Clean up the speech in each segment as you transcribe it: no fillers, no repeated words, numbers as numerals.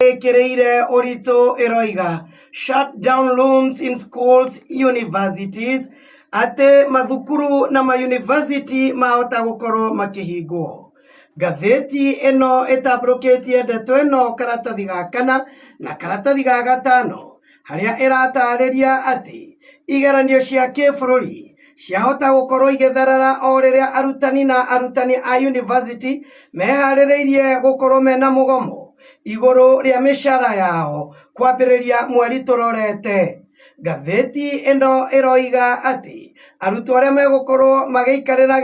Ĩkĩrĩire ũritũ ĩroiga "Shut down looms in schools, universities" atĩ mathukuru na mayunivasĩtĩ mahota gũkorwo makĩhingwo. Ngathĩti ĩno ĩtambũrũkĩtie ndeto ĩno karatathi ga kana na karatathi ga gatano harĩa ĩratarĩria atĩ igeranio cia kĩbũrũri ciahota gũkorwo igĩtherera o rĩrĩa arutani na arutani a yunivasĩtĩ meharĩrĩirie gũkorwo mena mũgomo igũrũ rĩa mĩcara yao kwambĩrĩria mweri tũrorete. Ngathĩti ĩno ĩroiga atĩ arutwo arĩa megũkorwo magĩikarĩra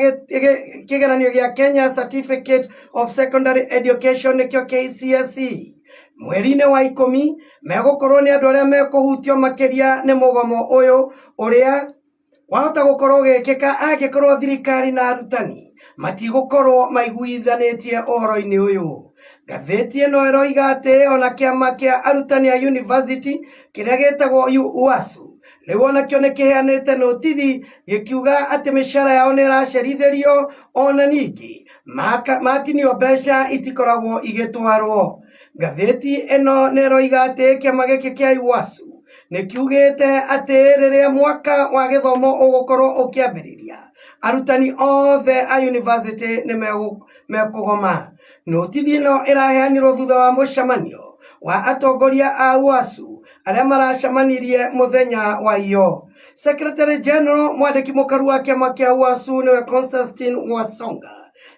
kĩgeranio gĩa Kenya Certificate of Secondary Education nĩkĩo KCSE mweri-inĩ wa 10 megũkorwo nĩ andũ arĩa mekũhutio makĩria nĩ mũgomo ũyũ ũrĩa wahota gũkorwo ũgĩkĩka angĩkorwo thirikari na arutani matigũkorwo maiguithanĩtie ũhoro-inĩ ũyũ. Ngathĩti ĩno ĩroiga atĩ ona kĩama kĩa arutani a yunivasĩtĩ kĩrĩa gĩtagwo UASU rĩu onakĩo nĩ kĩheanĩte notithi gĩkiuga atĩ mĩcara yao nĩ ĩracerithĩrio ona ningĩ matinio mbeca itikoragwo igĩtwarwo. Ngathĩti ĩno nĩ ĩroiga atĩ kĩama gĩkĩ kĩa UASU nĩ kiugĩte atĩ rĩrĩa mwaka wa gĩthomo ũgũkorwo ũkĩambĩrĩria arutani othe a yunivasĩtĩ nĩ mekũgoma. Notithi ĩno ĩraheanirwo thutha wa mũcemanio wa atongoria a UASU arĩa maracemanirie mũthenya wa iyo. Secretary General mwandĩki mũkaru wa kĩama kĩa UASU nĩwe Constantine Wasonga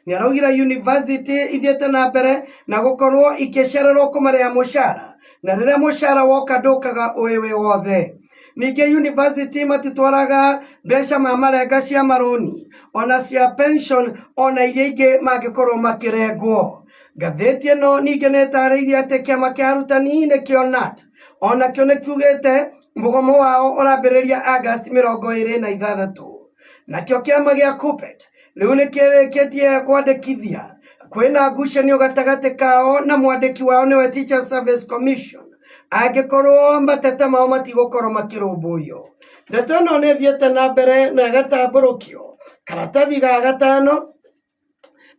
nĩ araugire yunivasĩtĩ ithiĩte na mbere na gũkorwo ikĩcererwo kũmarĩha mũcara na rĩrĩa mũcara woka ndũkaga ũĩ wĩ wothe. Ningĩ yunivasĩtĩ matitwaraga mbeca ma marenga cia marũni ona cia pension ona iria ingĩ mangĩkorwo makĩrengwo. Ngathĩti ĩno ningĩ nĩ ĩtarĩirie atĩ kĩama kĩa arutani nĩkĩo KNUT onakĩo nĩ kiugĩte mũgomo wao ũrambĩrĩria August 26. Nakĩo kĩama gĩa KUPPET rĩu nĩ kĩrĩkĩtie kwandĩkithia kwĩna ngucanio gatagatĩ kao na mwandĩki wao nĩwe Teachers Service Commission angĩkorwo mateta mao matigũkorwo makĩrũmbũiyo. Ndeto ĩno nĩ ĩthiĩte na mbere na ĩgatambũrũkio karatathi ga gatano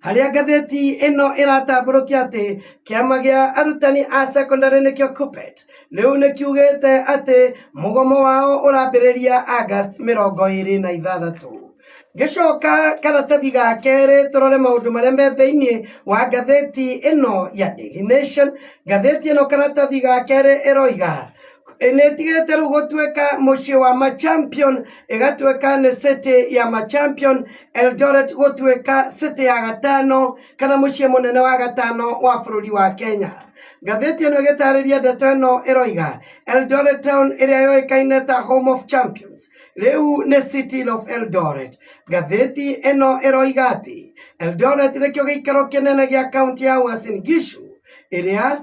harĩa ngathĩti ĩno ĩratambũrũkia atĩ kĩama gĩa arutani a secondary nĩkĩo KUPPET rĩu nĩ kiugĩte atĩ mũgomo wao ũrambĩrĩria August 26. Ngĩcoka karatathi ga kerĩ tũrore maũndũ marĩa me thĩinĩ wa ngathĩti ĩno ya Daily Nation. Ngathĩti ĩno karatathi ga kerĩ ĩroiga nĩ ĩtigĩte rĩu gũtuĩka mũciĩ wa machampion ĩgatuĩka nĩ city ya machampion Eldoret gũtuĩka city ya gatano kana mũciĩ mũnene wa gatano wa bũrũri wa Kenya. Ngathĩti ĩno ĩgĩtarĩria ndeto ĩno ĩroiga Eldoret town ĩrĩa yũĩkaine ta home of champions rĩu nĩ city of Eldoret. Ngathĩti ĩno ĩroiga atĩ Eldoret nĩkĩo gĩikaro kĩnene gĩa kaunti ya Uasin Gishu ĩrĩa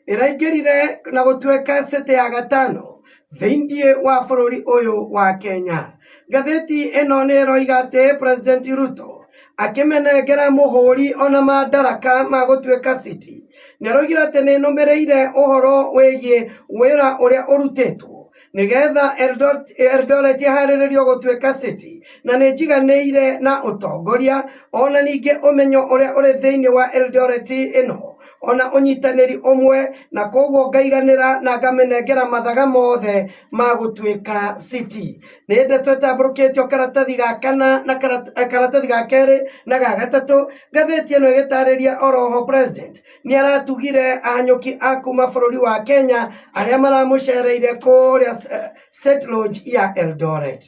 ĩraingĩrire na gũtuĩka city ya gatano thĩinĩ wa bũrũri ũyũ wa Kenya. Ngathĩti ĩno nĩ ĩroiga atĩ President Ruto akĩmenengera mũhũri ona mandaraka ma gũtuĩka city nĩ aroigire atĩ nĩ nũmĩrĩire ũhoro wĩgiĩ wĩra ũrĩa ũrutĩtwo nĩgetha Eldoret ĩharĩrĩrio gũtuĩka city na nĩ njiganĩire na ũtongoria ona ningĩ ũmenyo ũrĩa ũrĩ thĩinĩ wa Eldoret ĩno ona ũnyitanĩri ũmwe na koguo ngaiganĩra na ngamĩnengera mathaga mothe ma gũtuĩka city. Nĩ ndeto ĩtambũrũkĩtio karatathi ga kana na karatathi ga kerĩ na ga gatatũ ngathĩti ĩno ĩgĩtarĩria oroho president nĩ aratugire ahanyũki a kuma bũrũri wa Kenya arĩa maramũcereire kũrĩa State Lodge ya Eldoret.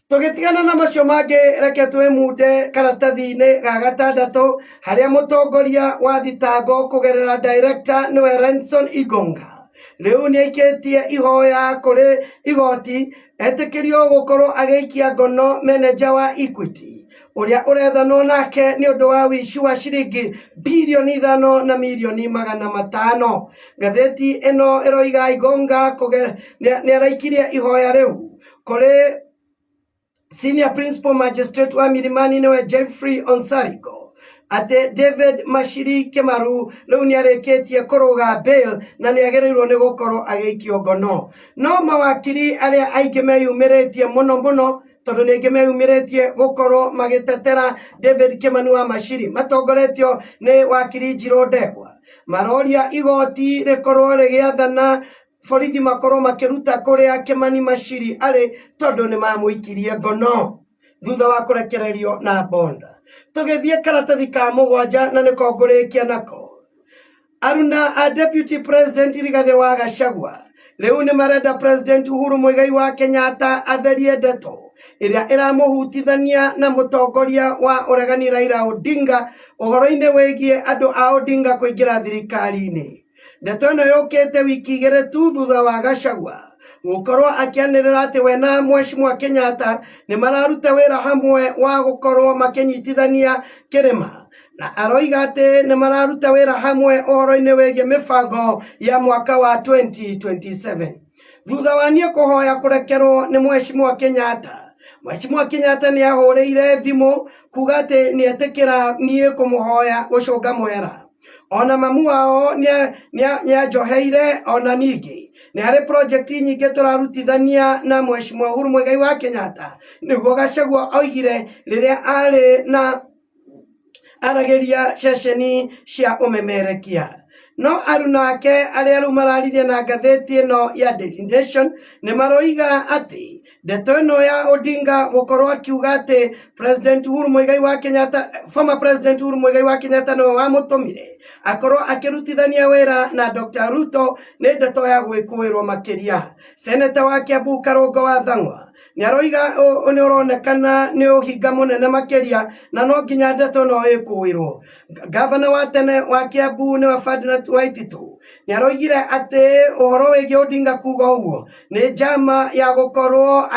Tũgĩtigana na macio mangĩ reke twĩmunde karatathi-inĩ ga gatandatũ harĩa mũtongoria wa thitango kũgerera director nĩwe Renson Igonga rĩu nĩ aikĩtie ihoya kũrĩ igoti etĩkĩrio gũkorwo agĩikia ngono manager wa Equity ũrĩa ũrethanwo nake nĩ ũndũ wa ũici wa ciringi 5 bilioni na mirioni 500. Ngathĩti ĩno ĩroiga Igonga nĩ araikirie ihoya rĩu kũrĩ Senior Principal Magistrate wa Milimani nĩwe Jeffrey Onsarigo atĩ David Mashiri Kĩmaru rĩu nĩ arĩkĩtie kũrũga bail na nĩ agĩrĩirwo nĩ gũkorwo agĩikio ngono. No mawakiri arĩa aingĩ meyumĩrĩtie mũno mũno Tondũ nĩ aingĩ meyumĩrĩtie gũkorwo magĩtetera David Kimani wa Machiri matongoretio nĩ wakiri Njirũ Ndegwa. Maroria igoti rĩkorwo rĩgĩathana borithi makorwo makĩruta kũrĩa Kimani Machiri arĩ tondũ nĩ mamũikirie ngono thutha wa kũrekererio na bonda. Tũgĩthiĩ karatathi ka mũgwanja na nĩko ngũrĩkia nako. Aruna a Deputy President Rigathĩ wa Gachagua rĩu nĩ marenda President Uhuru Muigai wa Kenyatta atherie ndeto ĩrĩa ĩramũhutithania na mũtongoria wa ũregani Raila Odinga ũhoro-inĩ wĩgiĩ andũ a Odinga kũingĩra thirikari-inĩ. Ndeto ĩno yũkĩte wiki igĩrĩ tu thutha wa Gachagua gũkorwo akĩanĩrĩra atĩ we na Mheshimiwa Kenyatta nĩ mararuta wĩra hamwe wa gũkorwo makĩnyitithania kĩrĩma na aroiga atĩ nĩ mararuta wĩra hamwe ũhoro-inĩ wĩgiĩ mĩbango ya mwaka wa 2027. Thutha wa niĩ kũhoya kũrekerwo nĩ Mheshimiwa Kenyatta, Mheshimiwa Kenyatta nĩ ahũrĩire thimũ kuga atĩ nĩ etĩkĩra niĩ kũmũhoya gũcũnga mũhera. Ona mamu wao nĩ anjoheire. Ona ningĩ nĩ harĩ project nyingĩ tũrarutithania na Mheshimiwa Uhuru Muigai wa Kenyatta, nĩguo Gachagua oigire rĩrĩa arĩ na aragĩria ceceni cia ũmemerekia. No aruna ake arĩa rĩu mararirie na ngathĩti ĩno ya Daily Nation nĩ maroiga atĩ ndeto ĩno ya Odinga gũkorwo akiuga atĩ President Uhuru Muigai wa Kenyatta, former President Uhuru Muigai wa Kenyatta nĩwe wamũtũmire akorwo akĩrutithania wĩra na Dr. Ruto nĩ ndeto ya gwĩkũĩrwo makĩria. Seneta wa Kiambu Karũngo wa Thang'wa nĩ aroiga nĩ ũronekana nĩ ũhinga mũnene makĩria na no nginya ndeto ĩno ĩkũĩrwo. Gavana wa tene wa Kiambu nĩwe Ferdinand Waititu nĩ aroigire atĩ ũhoro wĩgiĩ Odinga kuga ũguo nĩ njama ya gũkorwo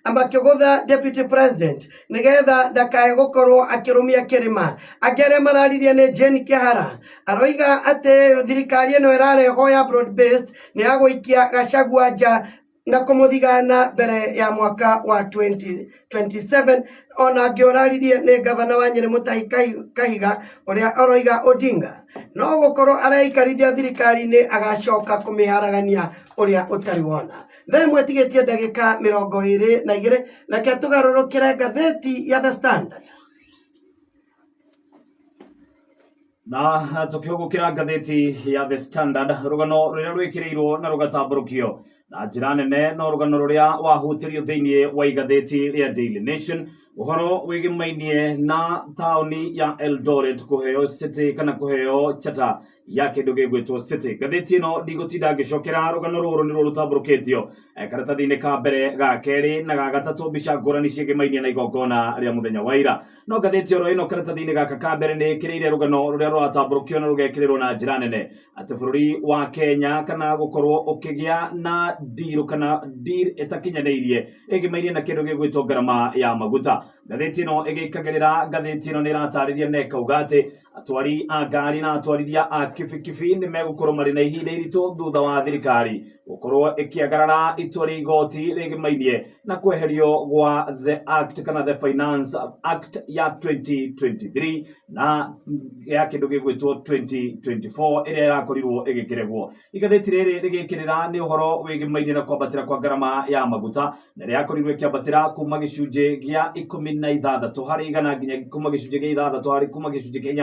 makĩgũtha deputy president nĩgetha ndakae gũkorwo akĩrũmia kĩrĩma. Angĩ arĩa mararirie nĩ Jane Kĩhara, aroiga atĩ thirikari ĩno ĩrarehwo ya broad based nĩ ya gũikia Gachagua nja na kũmũthigana mbere ya mwaka wa 2027. Ona angĩ ũraririe nĩ gavana wa Nyĩrĩ Mutahi Kahiga ũrĩa aroiga Odinga no gũkorwo areikarithia thirikari-inĩ agacoka kũmĩharagania ũrĩa ũtarĩ wona. Thaa ĩmwe ĩtigĩtie ndagĩka 22, reke tũgarũrũkĩre ngathĩti ya The Standard. Na tũkĩhũgũkĩra ngathĩti ya The Standard, rũgano rũrĩa rwĩkĩrĩirwo na rũgatambũrũkio na njĩra nene no rũgano rũrĩa wahutirio thĩinĩ wa igathĩti rĩa Daily Nation, ũhoro wĩgĩmainie na taũni ya Eldoret kũheo city kana kũheo chata ya kĩndũ gĩgwĩtwo city. Ngathĩti ĩno ndigũtinda ngĩcokera rũgano rũrũ, nĩruo rũtambũrũkĩtio karatathi-inĩ ka mbere, ga kerĩ na ga gatatũ, mbica ngũrani ciĩgĩmainie na igongona rĩa mũthenya wa ira. No ngathĩti oro ĩno karatathi-inĩ gaka ka mbere nĩ ĩkĩrĩire rũgano rũrĩa rũratambũrũkio na rũgekĩrĩrwo na njĩra nene atĩ bũrũri wa Kenya kana gũkorwo ũkĩgĩa na deal kana deal ĩtakinyanĩirie ĩgĩmainie na kĩndũ gĩgwĩtwo ngarama ya maguta. Ngathĩti ĩno ĩgĩkagĩrĩra, ngathĩti ĩno nĩ ĩratarĩria na ĩkauga atĩ atwari a ngari na atwarithia a kibikibi nĩ megũkorwo marĩ na ihinda iritũ thutha wa thirikari gũkorwo ĩkĩagarara itua rĩa igoti rĩgĩmainie na kweherio gwa the act kana the Finance Act ya 2023 na ya kĩndũ gĩgwĩtwo 2024 ĩrĩa ĩrakorirwo ĩgĩkĩregwo. Igathĩti rĩrĩ rĩgĩkĩrĩra nĩ ũhoro wĩgĩmainie na kwambatĩra kwa ngarama ya maguta na rĩakorirwo ĩkĩambatĩra kuma gĩcunjĩ gĩa 16% nginya kuma gĩcunjĩ gĩa ithathatũ harĩ kuma gĩcunjĩ kĩa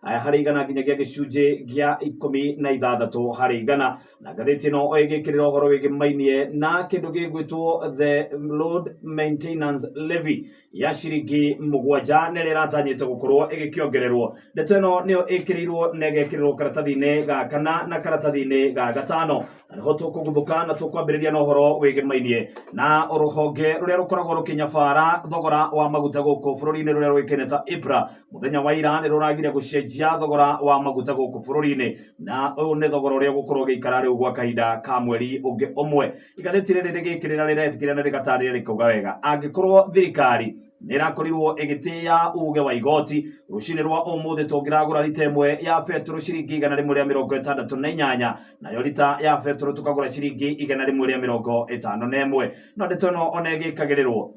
8% nginyagia gĩcunjĩ gĩa 16% Na ngathĩti ĩno ĩgĩkĩrĩra ũhoro wĩgĩmainie na kĩndũ gĩgwĩtwo the road maintenance levy ya ciringi 7 na ĩrĩa ĩratanyĩte gũkorwo ĩgĩkĩongererwo. Ndeto ĩno nĩyo ĩkĩrĩirwo na ĩgekĩrĩrwo karatathi-inĩ ga kana na karatathi-inĩ ga gatano, na nĩho tũkũguthũka na tũkwambĩrĩria na ũhoro wĩgĩmainie na rũhonge rũrĩa rũkoragwo rũkĩnyabara thogora wa maguta gũkũ bũrũri-inĩ rũrĩa rũĩkaine ta EPRA. Mũthenya wa ira nĩ rũragire gũcenjia thogora wa maguta gũkũ bũrũri-inĩ, na ũyũ nĩ thogora ũrĩa ũgũkorwo ũgĩikara rĩu gwa kahinda ka mweri ũngĩ ũmwe. Igathĩti rĩrĩ rĩgĩkĩrĩra rĩretĩkĩra na rĩgatarĩria rĩkauga wega angĩkorwo thirikari nĩ ĩrakorirwo ĩgĩtĩĩa uge wa igoti, rũcinĩ rwa ũmũthĩ tũngĩragũra rita ĩmwe ya betũrũ ciringi 168, nayo rita ya betũrũ tũkagũra ciringi 151. No ndeto ĩno ona ĩgĩkagĩrĩrwo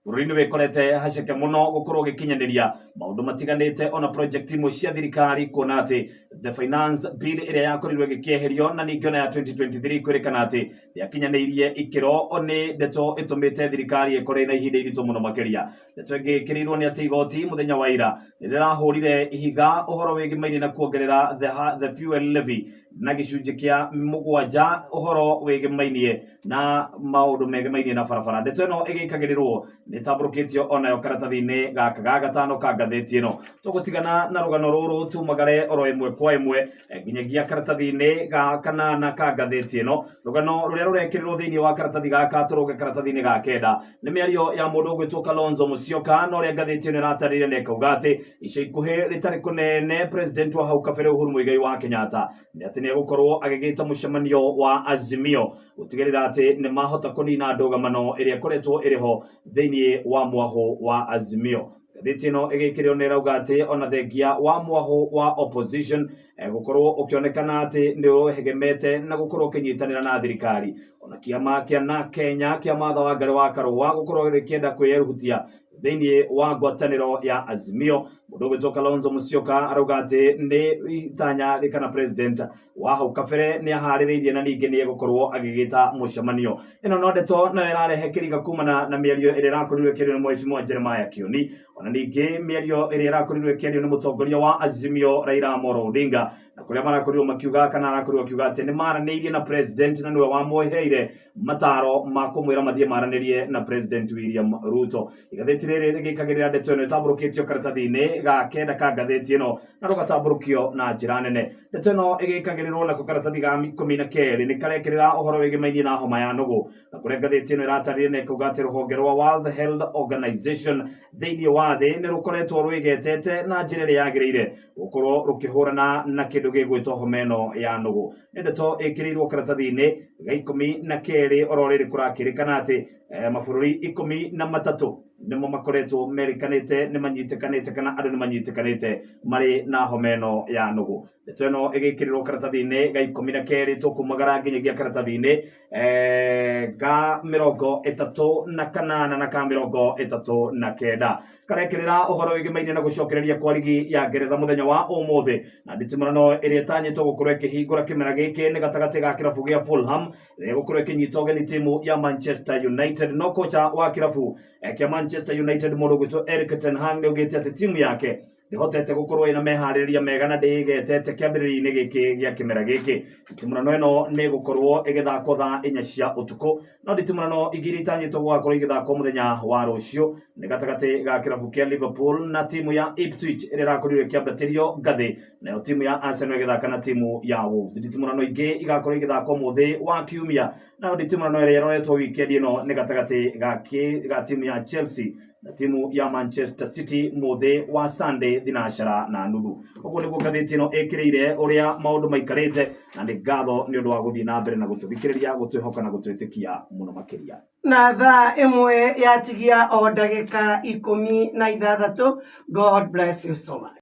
Bũrũri nĩ wĩkorete haceke mũno gũkorwo ũgĩkinyanĩria maũndũ matiganĩte ona project imwe cia thirikari, kuona atĩ the finance bill ĩrĩa yakorirwo ĩgĩkĩeherio na ningĩ ona ya 2023 kwĩrĩkana atĩ ndĩakinyanĩirie ikĩro, nĩ ndeto ĩtũmĩte thirikari ĩkorwo ĩna ihinda iritũ mũno makĩria. Ndeto ĩngĩ ĩkĩrĩirwo nĩ atĩ igoti mũthenya wa ira nĩ rĩrahũrire ihiga ũhoro wĩgĩmainie na kuongerera the fuel levy na gĩcunjĩ kĩa 7, ũhoro wĩgĩmainie na maũndũ megemainie na barabara. Ndeto ĩno ĩgĩkagĩrĩrwo nĩ tambũrũkĩtio onayo karatathi-inĩ gaka ga gatano ka ngathĩti ĩno. Tũgũtigana na rũgano rũrũ tumagare oro ĩmwe kwa ĩmwe nginyagia karatathi-inĩ ga kanana ka ngathĩti ĩno. Rũgano rũrĩa rũrekĩrĩrwo thĩinĩ wa karatathi gaka tũrũge karatathi-inĩ ga kenda nĩ mĩario ya mũndũ ũgwĩtwo Kalonzo Musyoka, na ũrĩa ngathĩti ĩno ĩratarĩria na ĩkauga atĩ ica ikuhĩ rĩtarĩ kũnene president wa hau kabere Uhuru Muigai wa Kenyatta nĩ atĩ nĩ egũkorwo agĩgĩta mũcemanio wa Azimio gũtigĩrĩra atĩ nĩ mahota kũnina ndũgamano ĩrĩa ĩkoretwo ĩrĩ ho thĩinĩ wa mwahũ wa Azimio. Ngathĩti ĩno ĩgĩkĩrĩrwo nĩ ĩrauga atĩ ona thengia wa mwahũ wa opposition gũkorwo ũkĩonekana atĩ nĩ ũhegemete na gũkorwo ũkĩnyitanĩra na thirikari, ona kĩama kĩa na Kenya kĩa Martha Wangari wa Karũa gũkorwo gĩkĩenda kwĩyeruhutia thĩinĩ wa ngwatanĩro ya Azimio, mũndũ ũgwĩtwo Kalonzo Musyoka arauga atĩ nĩ itanya kana president wa hau kabere nĩ aharĩrĩirie na ningĩ nĩ egũkorwo agĩgĩta mũcemanio. Ĩno no ndeto nayo ĩrarehe kĩriga kumana na mĩario ĩrĩa ĩrakorirwo ĩkĩario nĩ Mheshimiwa Jeremiah Kioni, ona ningĩ mĩario ĩrĩa ĩrakorirwo ĩkĩario nĩ mũtongoria wa Azimio Raila Amolo Odinga, na kũrĩa marakorirwo makiuga kana arakorirwo akiuga atĩ nĩ maranĩirie na president na nĩwe wamũheire mataro ma kũmwĩra mathiĩ maranĩrie na president William Ruto. Igathĩti rĩrĩ rĩgĩkagĩrĩra ndeto ĩno ĩtambũrũkĩtio karatathi-inĩ ga kenda ka ngathĩti ĩno na rũgatambũrũkio na njĩra nene. Ndeto ĩno ĩgĩkagĩrĩrwo nako karatathi ga 12 nĩ karekĩrĩra ũhoro wĩgĩmainie na homa ya nũgũ, na kũrĩa ngathĩti ĩno ĩratarĩria na ĩkauga atĩ rũhonge rwa World Health Organization thĩinĩ wa thĩ nĩ rũkoretwo rwĩgetete na njĩra ĩrĩa yagĩrĩire gũkorwo rũkĩhũrana na kĩndũ gĩgwĩtwo homa ĩno ya nũgũ. Nĩ ndeto ĩkĩrĩirwo karatathi-inĩ ga 12 oro rĩrĩ kũrakĩrĩkana atĩ mabũrũri 13 nĩmo makoretwo merĩkanĩte nĩ manyitĩkanĩte kana andũ nĩ manyitĩkanĩte marĩ na homa ĩno ya nũgũ. Ndeto ĩno ĩgĩkĩrĩrwo karatathi-inĩ ga 12 tũkumagara nginyagia karatathi-inĩ ga 38 na ka 39 karekĩrĩra ũhoro wĩgĩmainie na gũcokereria kwa rigi ya Ngeretha mũthenya wa ũmũthĩ, na nditimũrano ĩrĩa ĩtanyĩtwo gũkorwo ĩkĩhingũra kĩmera gĩkĩ nĩ gatagatĩ ga kĩrabu gĩa Fulham ĩrĩa ĩgũkorwo ĩkĩnyita ũgeni timu ya Manchester United. No kocha wa kĩrabu kĩa Manchester United mũndũ ũgwĩtwo Erik ten Hag nĩ augĩte atĩ timu yake ndĩhotete gũkorwo ĩna meharĩrĩria mega na ndĩgetete kĩambĩrĩria-inĩ gĩkĩ gĩa kĩmera gĩkĩ. Nditimũrano ĩno nĩ ĩgũkorwo ĩgĩthakwo thaa 4 cia ũtukũ, no nditimũrano ingĩ iria itanyĩtwo gũgakorwo igĩthakwo mũthenya wa rũciũ nĩ gatagatĩ ga kĩrabu kĩa Liverpool na timu ya Ipswich ĩrĩa ĩrakorirwo ĩkĩambatĩrio ngathĩ, nayo timu ya Arsenal ĩgĩthaka na timu ya Wolves. Nditimũrano ingĩ igakorwo igĩthakwo mũthĩ wa kiumia, nayo nditimũrano ĩrĩa ĩroretwo wikendi ĩno nĩ gatagatĩ ga timu ya Chelsea na timu ya Manchester City mũthĩ wa Sunday 6:30. Ũguo nĩguo ngathĩti ĩno ĩkĩrĩire ũrĩa maũndũ maikarĩte, na nĩ ngatho nĩ ũndũ wa gũthiĩ na mbere na gũtũthikĩrĩria, gũtwĩhoka na gũtwĩtĩkia mũno makĩria. Na thaa 1 yatigia o ndagĩka 16. God bless you so much.